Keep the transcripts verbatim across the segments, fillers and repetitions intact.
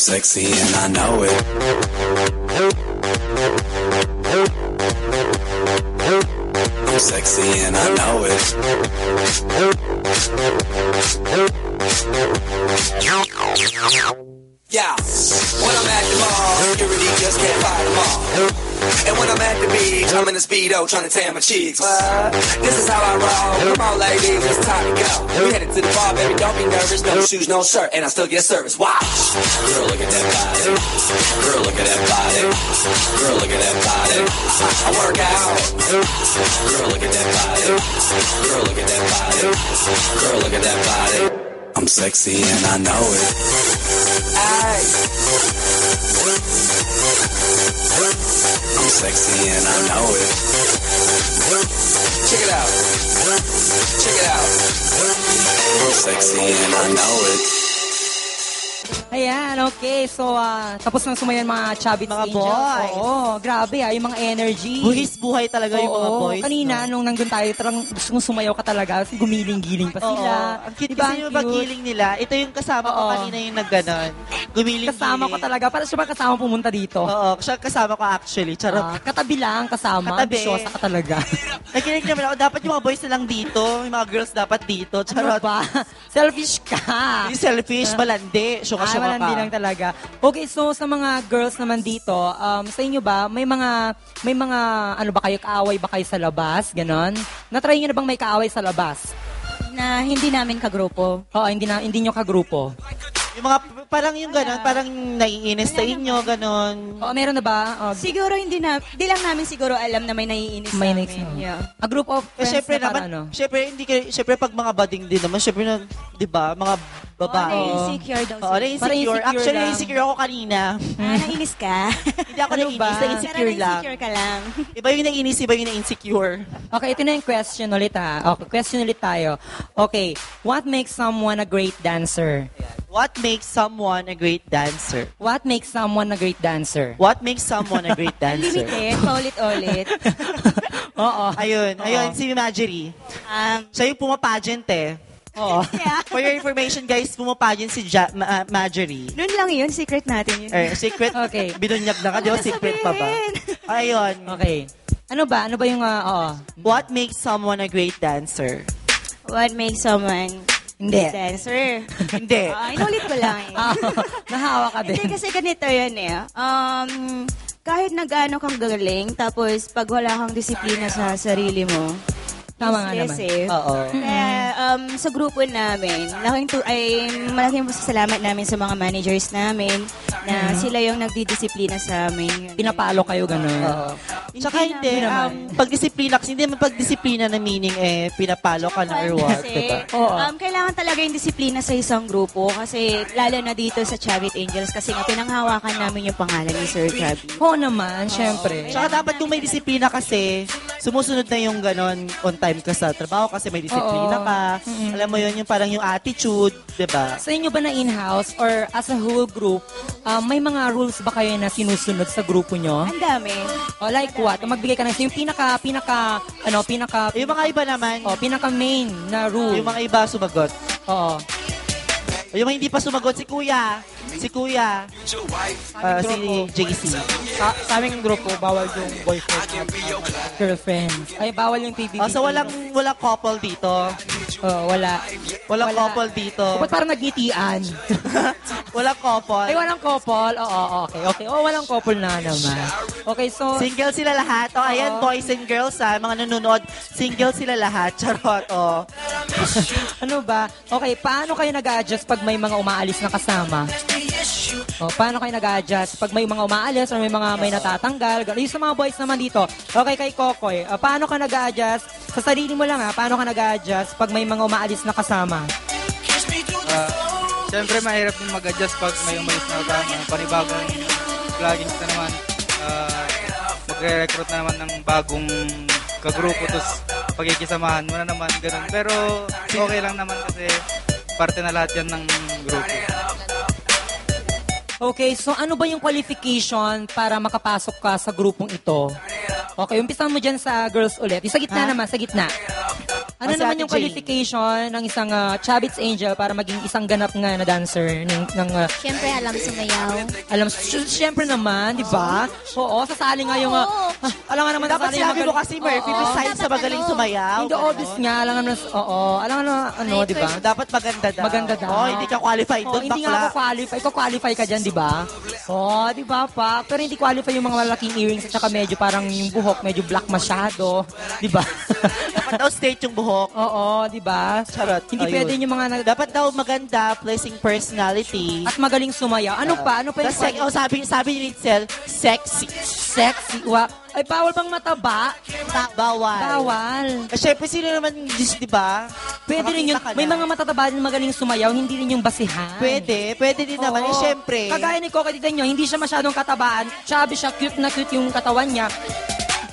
Sexy and I know it. I'm sexy and I know it. Yeah, when I'm at the mall, security just can't fight 'em all. And when I'm at the beach, I'm in a speedo trying to tan my cheeks. But this is how I roll. Come on, ladies, it's time to go. We headed to the bar, baby, don't be nervous. No shoes, no shirt, and I still get service. Watch. Girl, look at that body. Girl, look at that body. Girl, look at that body. I work out. Girl, look at that body. Girl, look at that body. Girl, look at that body. I'm sexy and I know it. Ay. I'm sexy and I know it. Check it out. Check it out. I'm sexy and I know it. Ayan, okay. So, ah, tapos nang sumayan mga Chavit Mga Angels. Boys. Oo, grabe ah, yung mga energy. Buhis buhay talaga yung mga Oo, boys. Kanina, no? Nung nandun tayo, talagang gusto mong sumayaw ka talaga. Gumiling-giling pa sila. Oo. Ang cute. Diba? Kasi yung paggiling nila, ito yung kasama ko kanina yung nagganon. Gumiling-giling. Kasama ko talaga. Para siya ba kasama pumunta dito? Oo, siya kasama ko actually. Charot. Ah, katabi lang, kasama. Katabi. Ambisyosa ka talaga. Nakinig naman ako, dapat yung mga boys na lang dito, yung mga girls dapat dito. Charot. Ano ba? Selfish ka. Hindi selfish, malandi. Syunga-syunga ka. Ah, malandi lang talaga. Okay, so sa mga girls naman dito, um, sa inyo ba, may mga, may mga, ano ba kayo, kaaway ba kayo sa labas? Ganon? Na-try nyo na bang may kaaway sa labas? Na hindi namin kagrupo. Oo, hindi na, hindi nyo kagrupo. Yung mga, parang yung ganon, parang naiinis sa inyo, ganon. Oo, meron na ba? Oh. Siguro hindi na, di lang namin siguro alam na may naiinis sa amin. May naiinis, no? Yeah. A group of friends na para ano? Syempre, hindi kayo, syempre, pag mga bading din naman, syempre, na, di ba, mga babae. Oo, na-insecure daw sila. Oo, na-insecure. Parang insecure lang. Actually, na-insecure ako kanina. Ah, nainis ka? Hindi ako nainis, na-insecure lang. Pero na-insecure ka lang. Iba yung nainis, iba yung na-insecure. Okay, ito na yung question ulit, ha. Okay, question ulit tayo. Okay, what makes someone a great dancer? What makes someone a great dancer? What makes someone a great dancer? What makes someone a great dancer? Limited, paulit-ulit. Oo. Ayun, ayun, si Marjorie. Um, Siya yung pumapageant eh. Oo. Yeah. For your information, guys, pumapageant si Ja- Ma- ah, Marjorie. Noon lang yun, secret natin yun. Eh, secret. Okay. Binunyag na ka, di ba? Ano secret pa ba? Sabihin? Ayun. Okay. Ano ba? Ano ba yung, ah, oo. What makes someone a great dancer? What makes someone Hindi. Dancer? Hindi. Ah, inulit ko lang eh. Ah, nahawa ka din. Hindi, kasi ganito yun eh. Um, kahit nag-ano kang galing, tapos pag wala kang disiplina sa sarili mo, Tama nga useless naman. Eh. Oo. Kaya um, sa grupo namin, laking tu- ay, malaking pasasalamat namin sa mga managers namin na sila yung nagdidisiplina sa amin. Pinapalo kayo, ganun. Oo. Tsaka hindi, um, pagdisiplina kasi, hindi naman pagdisiplina na meaning eh, pinapalo ka na or what, diba? Oo. Um, kailangan talaga yung disiplina sa isang grupo kasi lalo na dito sa Chavit Angels kasi nga pinanghawakan namin yung pangalan ni Sir Chubby. Oo naman, syempre. Tsaka dapat kung may disiplina kasi, sumusunod na yung ganon, on time ka sa trabaho kasi may disiplina ka. Alam mo yun, yung parang yung attitude, diba? Sa inyo ba na in-house or as a whole group, ah, may mga rules ba kayo na sinusunod sa grupo nyo? Ang dami. Oh, like what? Magbigay ka ng yung pinaka, pinaka, ano, pinaka Yung mga iba naman, Oh, pinaka main na rule. Yung mga iba sumagot. Oo. Yung mga hindi pa sumagot, si Kuya. Si Kuya. Ah, si J C. Sa, sa aming grupo, bawal yung boyfriend at girlfriend. Ay, bawal yung T V. Oh, so walang, walang couple dito. Oh, wala. Walang couple dito. Ba't parang nagngitian? Walang couple. Ay, walang couple. Oo, okay, okay. Oh, walang couple na naman. Okay, so Single sila lahat. Oh, ayan, boys and girls, ah, mga nanonood. Single sila lahat. Charot, oh. Ano ba? Okay, paano kayo nag-a-adjust pag may mga umaalis na kasama? Oh, paano kayo nag-a-adjust pag may mga umaalis or may mga may natatanggal? Ganun. Yung sa mga boys naman dito, okay kay Kokoy, ah, paano ka nag-a-adjust? Sa sarili mo lang ha, paano ka nag-a-adjust pag may mga umaalis na kasama? Ah, Siyempre, mahirap din mag-adjust pag may umalis na kasama. Panibagong vlogging na naman. Ah, magre-recruit na naman ng bagong kagrupo, tapos pagkikisamahan mo na naman, ganun. Pero okay lang naman kasi parte na lahat yan ng grupo. Okay, so ano ba yung qualification para makapasok ka sa grupong ito? Okay, umpisan mo dyan sa girls ulit. Yung sa gitna naman, sa gitna. Ano naman yung qualification ng isang, ah, Chavits Angel para maging isang ganap nga na dancer ng, ng, ah, Siyempre, alam sumayaw. Alam, sy-, siyempre naman, di ba? Oo, sasali nga yung, ah, ah, alam nga naman. Dapat sinabi mo kasi, Murphy, besides sa magaling sumayaw. Hindi, obvious nga, alam nga naman, oo, alam nga naman, ano, di ba? Dapat maganda daw. Maganda daw. Oh, hindi ka qualified doon, bakla. Hindi nga ako qualified. Ikaw qualify ka dyan, di ba? Oh, di ba, Pak? Pero hindi qualify yung mga malaking earrings at saka medyo parang yung buhok, medyo black masyado. Di ba? Dapat daw straight yung buhok. Oo, di ba? Charot. Hindi pwede yung mga nag- Dapat daw maganda, pleasing personality. At magaling sumayaw. Ano pa? Ano pa yung quality? Oh, sabi, sabi ni Ritzel, sexy. Sexy. Wa-, ay, bawal bang mataba? Bawal. Bawal. Eh, syempre, sino naman, di, di ba? Pwede rin yun. May mga matataba din magaling sumayaw, hindi rin yung basihan. Pwede, pwede din naman. Eh, syempre. Kagaya ni Coco, tita nyo, hindi siya masyadong katabaan. Chubby siya, cute na cute yung katawan niya.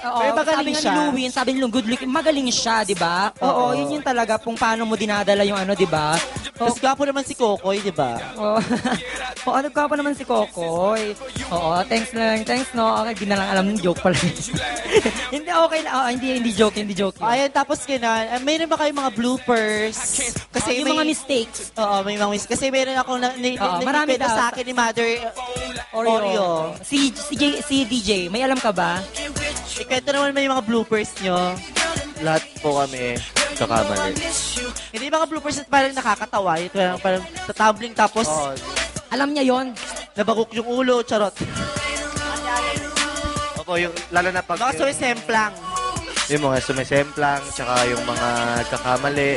Oo, sabi nga ni Louie, sabi ni Louie, good looking, magaling siya, di ba? Oo, yun yung talaga kung paano mo dinadala yung ano, di ba? Mas gwapo naman si Kokoy, di ba? Oo. Oo, ano gwapo naman si Kokoy? Oo, thanks lang, thanks, no? Okay, di na lang alam, joke pala. Hindi, okay lang. Oo, hindi, hindi joke, hindi joke yun. Ayan, tapos ganun. Ah, mayroon ba kayong mga bloopers? Kasi yung mga mistakes. Oo, may mga mis-, kasi meron ako na, ni, ni, marami daw sa akin ni Mother, uh, Oreo. Si, si J-, si D J, may alam ka ba? Ikwento naman, may mga bloopers nyo. Lahat po kami kakamali. Hindi, mga bloopers at parang nakakatawa. Ito parang, parang tatumbling tapos alam niya yon. Nabagok yung ulo, charot. Opo, yung, lalo na pag mga sumisemplang. Yung mga sumisemplang, tsaka yung mga kakamali.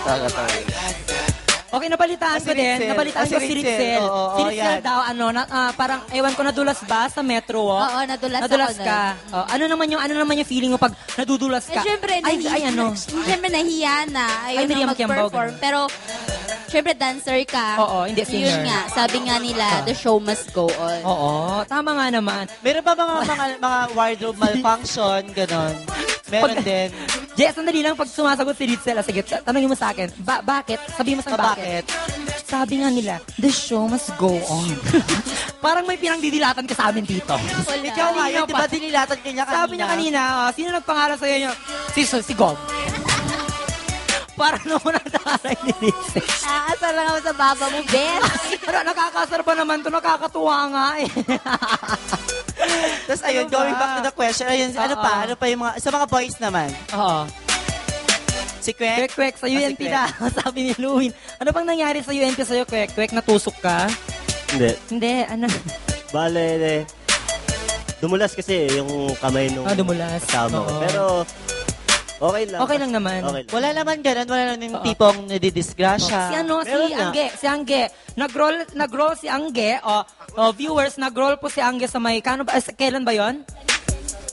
Nakakatawa. Okay, nabalitaan ko din. Nabalitaan ko si Ritzel. Si Ritzel daw, ano, na, ah, parang, ewan ko, nadulas ba sa Metro Walk? Oo, nadulas ako nun. Nadulas ka. Oh, ano naman yung, ano naman yung feeling mo pag nadudulas ka? Eh, syempre, ay, nahi-, ay, ano? Syempre, nahiya na. Ay, Miriam Kiambao, mag-perform. Pero, syempre, dancer ka. Oo, hindi singer. Yun nga, sabi nga nila, the show must go on. Oo, tama nga naman. Meron ba mga, mga, mga wardrobe malfunction, ganon? Meron din. Jess, sandali lang, pag sumasagot si Ritzel, ah, sige, ta-, tanungin mo sa akin, ba-, bakit? Sabi mo sa akin, bakit? Sabi nga nila, the show must go on. Parang may pinangdidilatan ka sa amin dito. Wala. Ikaw nga, yun, di ba, dinilatan ka niya kanina? Sabi niya kanina, oh, sino nagpangaral sa'yo yun? Si, si, si Gob. Para naman ang taray ni Ritzel. Nakakasar lang ako sa baba mo, Bes. Ano, nakakasar ba naman to? Nakakatuwa nga eh. Tas ayun, going back to the question, ayun, ano pa? Ano pa yung mga, sa mga boys naman? Oo. Si Kwek? Kwek, Kwek, sa U N P na, sabi ni Louie. Ano bang nangyari sa U N P sa'yo, Kwek? Kwek, natusok ka? Hindi. Hindi, ano? Bale, eh, dumulas kasi yung kamay nung kasama ko. Ah, dumulas. Oo. Pero, okay lang. Okay lang naman. Okay lang. Wala naman ganun, wala naman yung tipong nadidisgrasya. Oo. Si ano, si Angge, si Angge. Nag-roll, nag-roll si Angge. Oh, oh, viewers, nag-roll po si Angge sa may, kano ba, eh, kailan ba yon?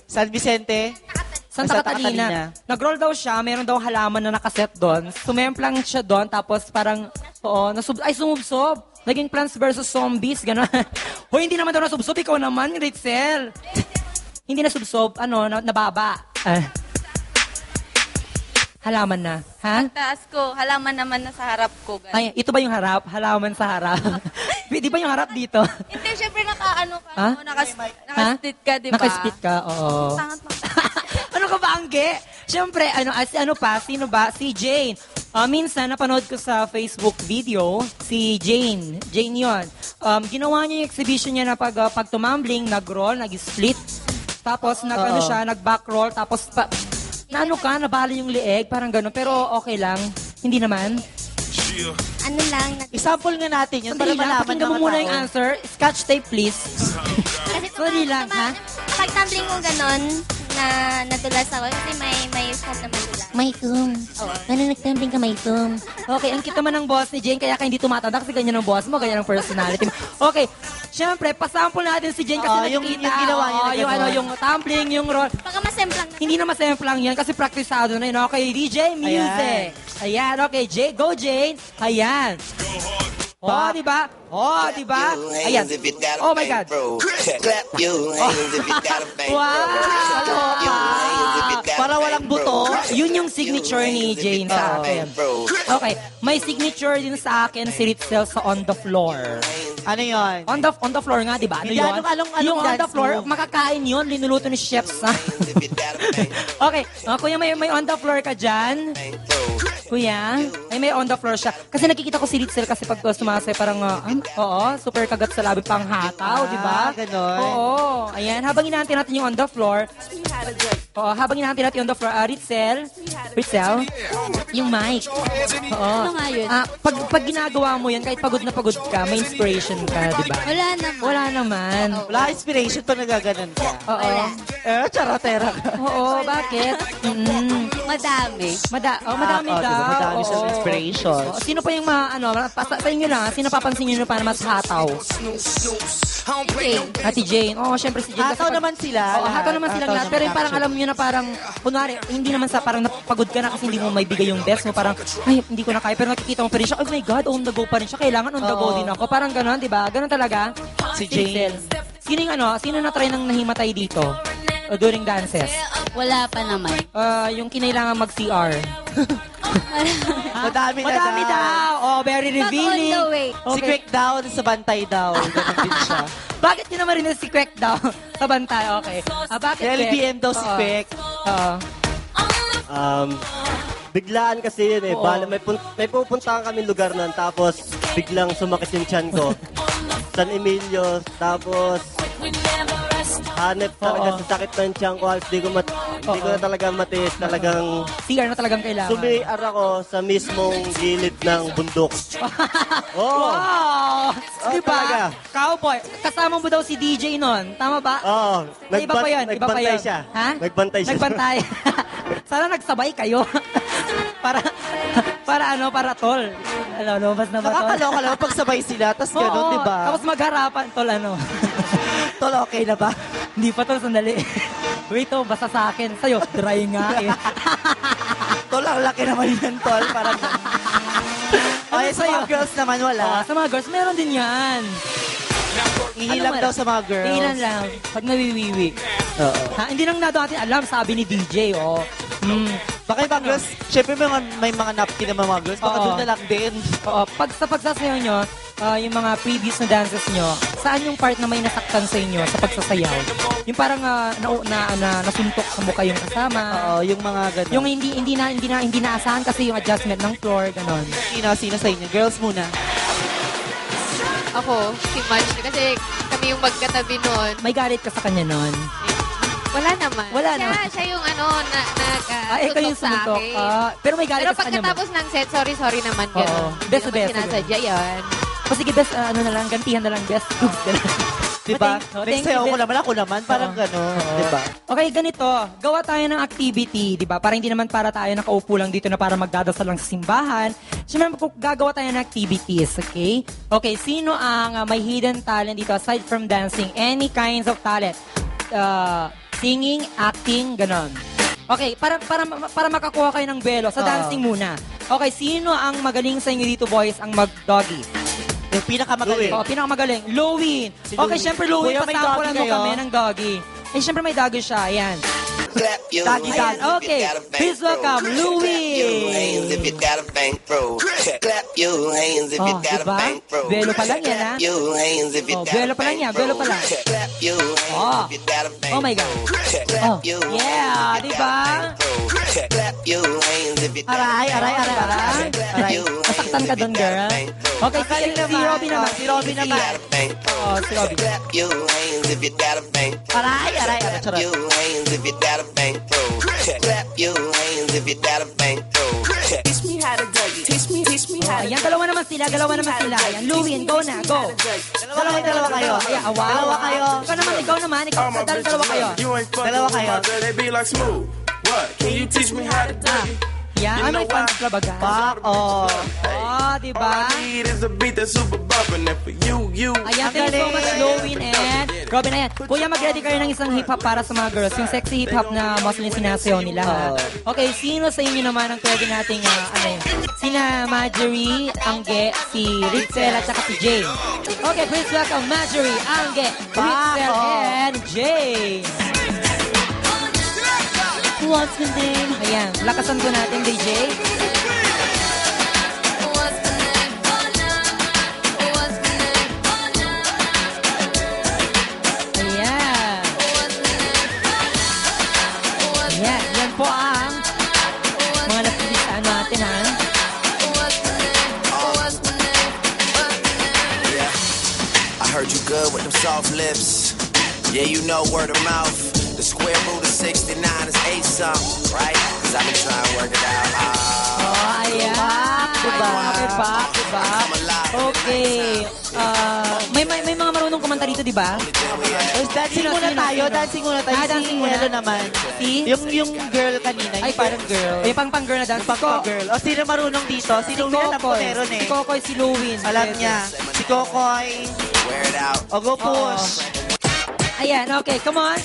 San Vicente? Santa Catalina. Nag-roll daw siya, meron daw halaman na nakaset doon. Sumemplang siya doon, tapos parang, oo, nasub-, ay, sumubsob. Naging Plants versus Zombies, gano'n. Hoy, hindi naman daw nasubsob, ikaw naman, Ritzel. Hindi nasubsob, ano, na-, nababa. Ah. Halaman na, ha? Taas ko, halaman naman na sa harap ko, ganun. Ay, ito ba yung harap? Halaman sa harap? Di ba yung harap dito? Hindi, syempre naka-ano ka, ha? No? Nakas-, naka-split ka, di ba? Naka-split ka, oo. Pangat lang. Ano ka ba, Angge? Siyempre, ano, ah, si ano pa, sino ba? Si Jane. Ah, minsan, napanood ko sa Facebook video, si Jane. Jane yon. Um, ginawa niya yung exhibition niya na pag, ah, pag-tumbling, nag-roll, nag-split. Tapos, nag-, ano siya, nag-back roll. Tapos, pa, naano ka, nabali yung leeg, parang ganun. Pero okay lang. Hindi naman. Ano lang, nag- I-sample nga natin yun para malaman ng mga tao. Sandali lang, pakinggan mo muna yung answer. Scotch tape, please. Kasi sandali lang, ha? Pag tumbling mo ganon, na nadulas ako kasi may, may foam na madulas. May foam. Oo. Ano, nag-tumbling ka, may foam? Okay, ang cute naman ng boss ni Jane, kaya ka hindi tumatanda kasi ganyan ang boss mo, ganyan ang personality mo. Okay, syempre, pasample natin si Jane kasi nakikita. Oo, yung, yung ginawa niya na ganon. Oo, yung ano, yung tumbling, yung roll. Baka masemplang na. Hindi na masemplang yan kasi praktisado na yun. Okay, D J, music. Ayan. Ayan, okay, Jay, go, Jane. Ayan. Oh, di ba? Oh, di ba? Ayan. Oh my God. Clap your hands if you got a bank, bro. Wow! Clap your hands if you got a bank, bro. Para walang buto. Yun yung signature ni Jane sa akin. Okay, may signature din sa akin si Ritzel sa On the Floor. Ano yon? On the, on the floor nga, di ba? Ano Hindi, yon? anong, anong, anong Yung on the dance floor, move? makakain yon, linuluto ni Chef Sam. Okay, oh, kuya, may, may on the floor ka dyan? Kuya? Ay, may on the floor siya. Kasi nakikita ko si Ritzel kasi pag sumasay, parang, ah, ah, oo, super kagat sa labi, panghataw, di ba? Ah, ganon. Oo, ayan. Habang inaantay natin yung on the floor, oo, habang inaantay natin yung on the floor, ah, Ritzel, Ritzel, yung mic. Oo. Ano nga yun? Ah, pag, pag ginagawa mo yan, kahit pagod na pagod ka, may inspiration ka, di ba? Wala naman. Wala naman. Oo. Wala inspiration pag nagaganon ka. Oo. Wala. Eh, charotera ka. Oo, bakit? Mm. Madami. Mada-, oh, madami Ah, oh, di ba? daw. Madami siyang Oo. inspiration. Oo. Sino pa yung ma-, ano, pa-, sa, sa inyo lang, sino papansin nyo na parang mas hataw? Jane. Ate Jane. Oo, syempre si Jane. Kasi Hataw pag naman sila, Oo, lahat. hataw naman sila Hataw lahat. naman Pero yung parang actually. alam nyo na parang, kunwari, hindi naman sa parang napagod ka na kasi hindi mo maibigay yung best mo. Parang, "Ay, hindi ko na kaya." Pero nakikita mo pa rin siya, "Oh my God, on the go pa rin siya. Kailangan on the go Oo. din ako." Parang ganon, di ba? Ganon talaga. Si Jane. Sino yung ano, sino na-try nang nahimatay dito? O during dances? Wala pa naman. Ah, yung kinailangan mag-C R. Madami na Madami daw. daw. Oh, very Back on revealing. the way. Si Okay. Kwek daw, sa bantay daw. Ganun din siya. Bakit yun naman rin si Kwek daw? Sa bantay, okay. Ah, bakit Kwek? L B M daw si Oo. Kwek. Oo. Um, biglaan kasi yun eh. Oo. Bale, may pun-, may pupuntahan kami lugar nun, tapos biglang sumakit yung tiyan ko. San Emilio, tapos hanep talaga Oo. sa sakit ng tiyan ko, halos di ko mat-, di ko Oo. na talaga matiis. Talagang C R na talagang kailangan. sumi-R ako sa mismong gilid ng bundok. Oo. Wow! Oh, Di ba? talaga. Cowboy. Kasama mo daw si D J nun. Tama ba? Oo. Ay, iba pa Nagban-, yan, iba pa nagbantay yan. siya. Ha? Nagbantay siya. Nagbantay. Sana nagsabay kayo. Para, para ano, para tol. Ano, lumabas na ba, tol? Nakakaloka lang pag sabay sila, tas Oo, ganun, di ba? tapos magharapan, tol, ano? Tol, okay na ba? Hindi pa, tol, sandali. Wait, oh, basta sa akin. Sa'yo, dry nga eh. Tol, ang laki naman yan, tol. Parang Ano Ay, sa sa'yo? mga girls naman, wala. Oo, sa mga girls, meron din yan. Ihilang Ano daw sa mga girls. Ihilan lang. Pag nawiwiwi. Oo. Ha, hindi lang na natin alam, sabi ni D J, oh. Mm. Baka yung mga Ano? girls, syempre may mga, may mga napkin ng mga girls, baka Oo. doon na lang din. Oo, pag sa pagsasayaw nyo, ah, yung mga previous na dances nyo, saan yung part na may nasaktan sa inyo sa pagsasayaw? Yung parang, ah, na, na, na, nasuntok sa mukha yung kasama? Oo, yung mga ganun. Yung hindi, hindi na, hindi na, hindi naasahan kasi yung adjustment ng floor, ganon. Sino, sino sa inyo? Girls muna. Ako, si Madge, kasi kami yung magkatabi noon. May galit ka sa kanya noon? Wala naman. Wala Siya, naman. siya yung ano, na, nag, ah, Ah, ikaw yung suntok sa sumutok. akin. Ah, pero may galit Pero ka sa kanya, pagkatapos ng set, sorry, sorry naman, Oo. ganun. Best, Hindi naman best, sinasadya yan. O sige, best, ah, ano na lang, gantihan na lang, best. Diba? Thank, oh, Next thank you, sayaw ko best. naman, ako naman, parang Oo. ganun, Oo. diba? Okay, ganito. Gawa tayo ng activity, di ba? Para hindi naman para tayo nakaupo lang dito na para magdadasal lang sa simbahan. Siyempre, magku-, gagawa tayo ng activities, okay? Okay, sino ang, ah, may hidden talent dito aside from dancing? Any kinds of talent? Ah, singing, acting, ganon. Okay, para, para, para makakuha kayo ng buwelo, sa Oo. dancing muna. Okay, sino ang magaling sa inyo dito, boys, ang mag-doggy? Yung pinakamagaling. Louie. Oh, pinakamagaling. Louie. Si Okay, Louie. syempre, Louie, Kuya, may pasample doggy mo kayo? kami ng doggy. Eh, syempre, may doggy siya. Ayan. Clap your Doggy, hands doggy. if you got a Okay, bankroll. please welcome Louie. Clap your hands if you got a bankroll. Clap your hands if you Oh, got a diba? bankroll. Buwelo pa lang yan, ha? Clap your hands if you Oh, got a buwelo pa lang yan, buwelo pa lang. bankroll. Clap your hands Oh. if you got a Oh my God. bankroll. Clap Oh, your yeah, hands if you diba? got a bankroll. Clap your hands if you got a Aray, aray, aray, aray. bankroll. Clap Aray. your Nasaktan hands ka if dun, you got a girl? bankroll. Okay, si, Ang galing si naman. Robby naman. Oh, si Robby naman. Oh, si Robby. Clap your hands if you got a bankroll. Aray, aray, aray, Clap charot. your hands if you got a bankroll. Clap your hands if you got a bankroll. Teach me how to dougie. Teach me, teach me how to Ayan, dalawa naman sila, dalawa naman sila. Ayan, Louie, go na, go. Dalawa kayo, dalawa kayo. Ayan, ah, wow. Dalawa kayo. Ikaw naman, ikaw naman, ikaw, dalawa kayo. Dalawa kayo. They be like, "Smooth, what? Can you teach me how to Ah, dougie?" yeah, You ano, know may fans why? club agad? Pa, oh. Oh, di ba? All I need is a beat that's super bumpin', and for you, you. Ayan, Ang thank you so much, galing. Louie and Robin. Ayan, kuya, mag-ready kayo ng isang hip-hop para sa mga girls. Yung sexy hip-hop na mostly sinasayaw nila, ha? Oo. Okay, sino sa inyo naman ang pwede nating, ah, ano yun? Sina Marjorie, Angge, si Ritzel, at saka si Jay. Okay, please welcome Marjorie, Angge, Ritzel, Wow. and Jay. What's the name? Ayan, lakasan po natin, D J. What's the name? Oh, no. What's the name? Oh, po ang mga napilitan natin, ha? Yeah. I heard you good with them soft lips. Yeah, you know word of mouth. The square root of sixty-nine is eight something, right? Cause I've been trying to work it out. Oh, ayan. Diba? Diba? Diba? Okay. Ah, may, may, may mga marunong kumanta dito, di ba? Dancing muna tayo, dancing muna tayo. Ah, si dancing muna. Elo naman. Si? Yung, yung girl kanina, yung Ay, parang girl. Ay, pang, pang girl na dance. Pang girl. O, sino marunong dito? Si Si Louie, alam ko Kokoy. meron eh. Si Kokoy, si Louie. Alam Pwede. Niya. Si Kokoy. Wear it out. O, go push. Ayan, okay, come on.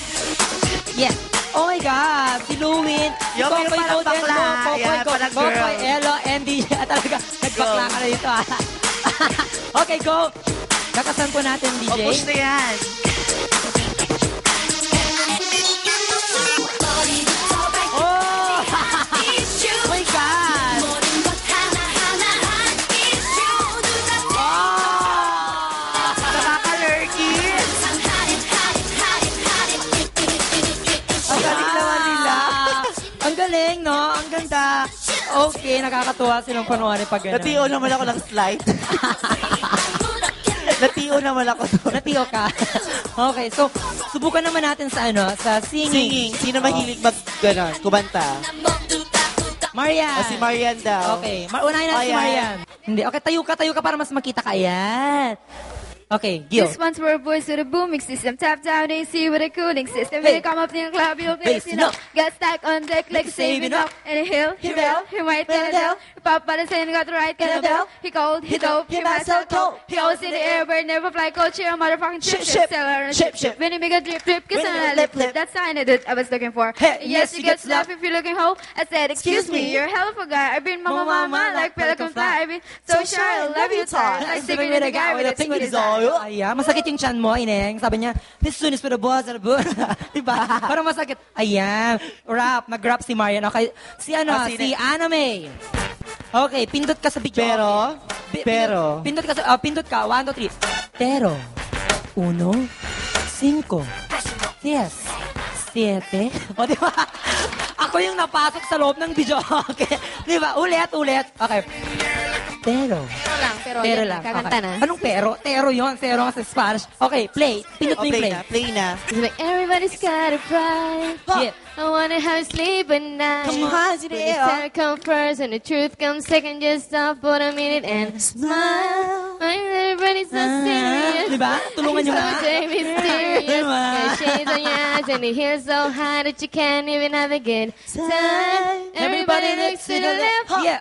Yes. Oh my God, si Louie. Si Yo, pero Kokoy parang Golden, bakla. Kokoy, Ayan, Kokoy, parang Kokoy, girl. Elo, Andy. Ah, talaga, nagbakla ka na dito, ah. Okay, go. Lakasan po natin, D J. O, push na yan. Oh! My God! Oh! Nakaka-lurky. Ang galing naman nila. Ah! Ang galing, no? Ang ganda. Okay, nakakatuwa silang panuwari pag ganun. Natiyo naman ako ng slide. Natiyo naman ako doon. Natiyo ka. Okay, so, subukan naman natin sa ano, sa singing. Singing. Sino mahilig mag, ganon, kumanta? Marian. O, si Marian daw. Okay, ma- unahin natin si Ayan. Marian. Hindi, okay, tayo ka, tayo ka para mas makita ka. Ayan. Okay, Gio. This one's for boys with a booming system. Top down A C with a cooling system. When Hey. You come up in the club, you'll blaze, Blaze, you know. no. Gas stack on deck like Like saving saving up. And he'll, he He will, will. he might Will gonna tell. tell. Pop out and saying got the right gonna Gonna tell. He cold, he He dope, dope, he he mad so mad so cold. cold. He always in the air, but never fly cold. Chill, motherfucking ship, Ship, ship, ship, sailor and ship, ship, ship. ship. When he make a drip, drip, kiss When and he I lip, lip, lip. lip. That's how I did. I was looking for. Hey, Yes, yes, you you get get slapped if you're looking hoe. I said, excuse Excuse me, me. you're a hell of a guy. I've been mama, Mama, mama, mama, like like Pelican Pelican fly. fly. I've been so shy, love you tight. Like Ay, sleeping with a guy with a pink desire. Ayan, masakit yung chan mo, Ineng. Sabi niya, this soon is for the boss, ano ba? Diba? Parang masakit. Ayan. Rap, nag-rap si Marian. Okay. Si ano, Ah, sino? Si Ana May. Okay, pindot ka sa video. Pero, Okay. Pi- pero. Pindot, pindot ka sa, ah, pindot ka. One, two, three. Pero, uno, cinco, diez, siete. O, di ba? Ako yung napasok sa loob ng video. Okay. Di ba? Ulit, ulit. Okay. Pero. Pero lang, pero, Pero yan, lang. Kakanta Okay. Na. Anong pero? Tero yon. Tero nga sa Spanish. Okay, play. Pindot O, mo yung play play. Na, play na. It's like everybody's got a pride. Yeah. I wonder how you sleep at night. Come on, When the sun come first and the truth comes second, just stop for a minute and smile. Why everybody's so Ah, serious? di ba? Tulungan niyo So nga. say mysterious. Di ba? Got shades on your eyes and the hair so high that you can't even have a good time. Everybody looks to the left. Yeah.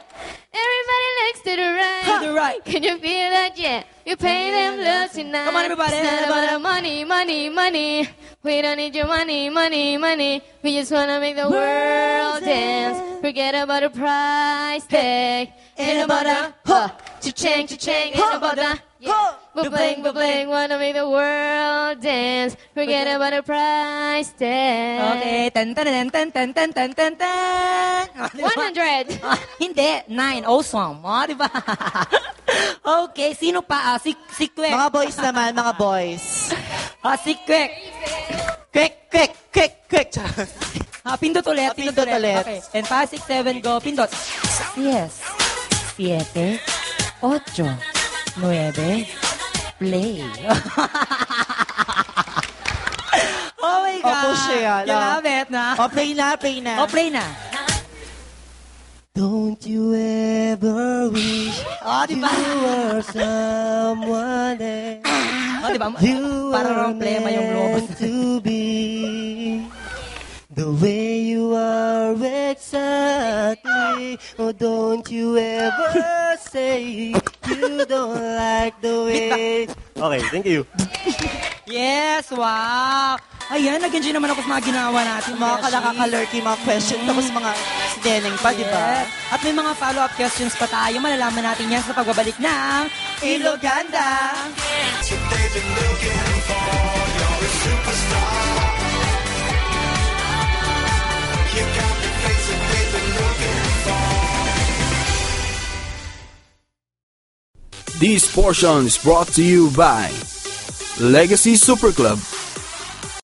Everybody looks to the right. To the right. Can you feel that? Yeah. You pay them love tonight. Come on, everybody. It's not about the money, money, money. We don't need your money, money, money. We just wanna make the world dance. Forget about the price tag. Ain't about the huh, cha-ching, cha-ching. Ain't about the yeah. Ba-bling, ba-bling, wanna make the world dance. Forget about the price tag. Okay, ten, ten, ten, ten, ten, ten, ten, ten, ten. Ah, di ba? One hundred. Ah, hindi, nine. Awesome. Ah, di ba? Okay, sino pa? Ah, si, si Kwek. Mga boys naman, mga boys. Ah, si Kwek. Quick, quick, quick, quick. Ah, pindot ulit, Ah, pindot, pindot ulit. ulit. Okay, ten, five, six, seven, go, pindot. Yes. Siete. Ocho. Nuebe. Play. Oh my God. Opo siya, You no? Love it, na? O, play na, play na. O, play na. Don't you ever wish Oh, di ba? you were someone else. Oh, di ba? You Para were raw plema yung lobos. Meant to be the way you are exactly. Oh, don't you ever say you don't like the way. Okay, thank you. Yes, wow. Ayan, nag-enjoy naman ako sa mga ginawa natin. Mga Beshi. Nakaka-lurky mga questions, tapos mga sineneng pa, di ba? Yes. At may mga follow-up questions pa tayo. Malalaman natin yan sa pagbabalik ng Iloganda. This portion is brought to you by Legacy Super Club.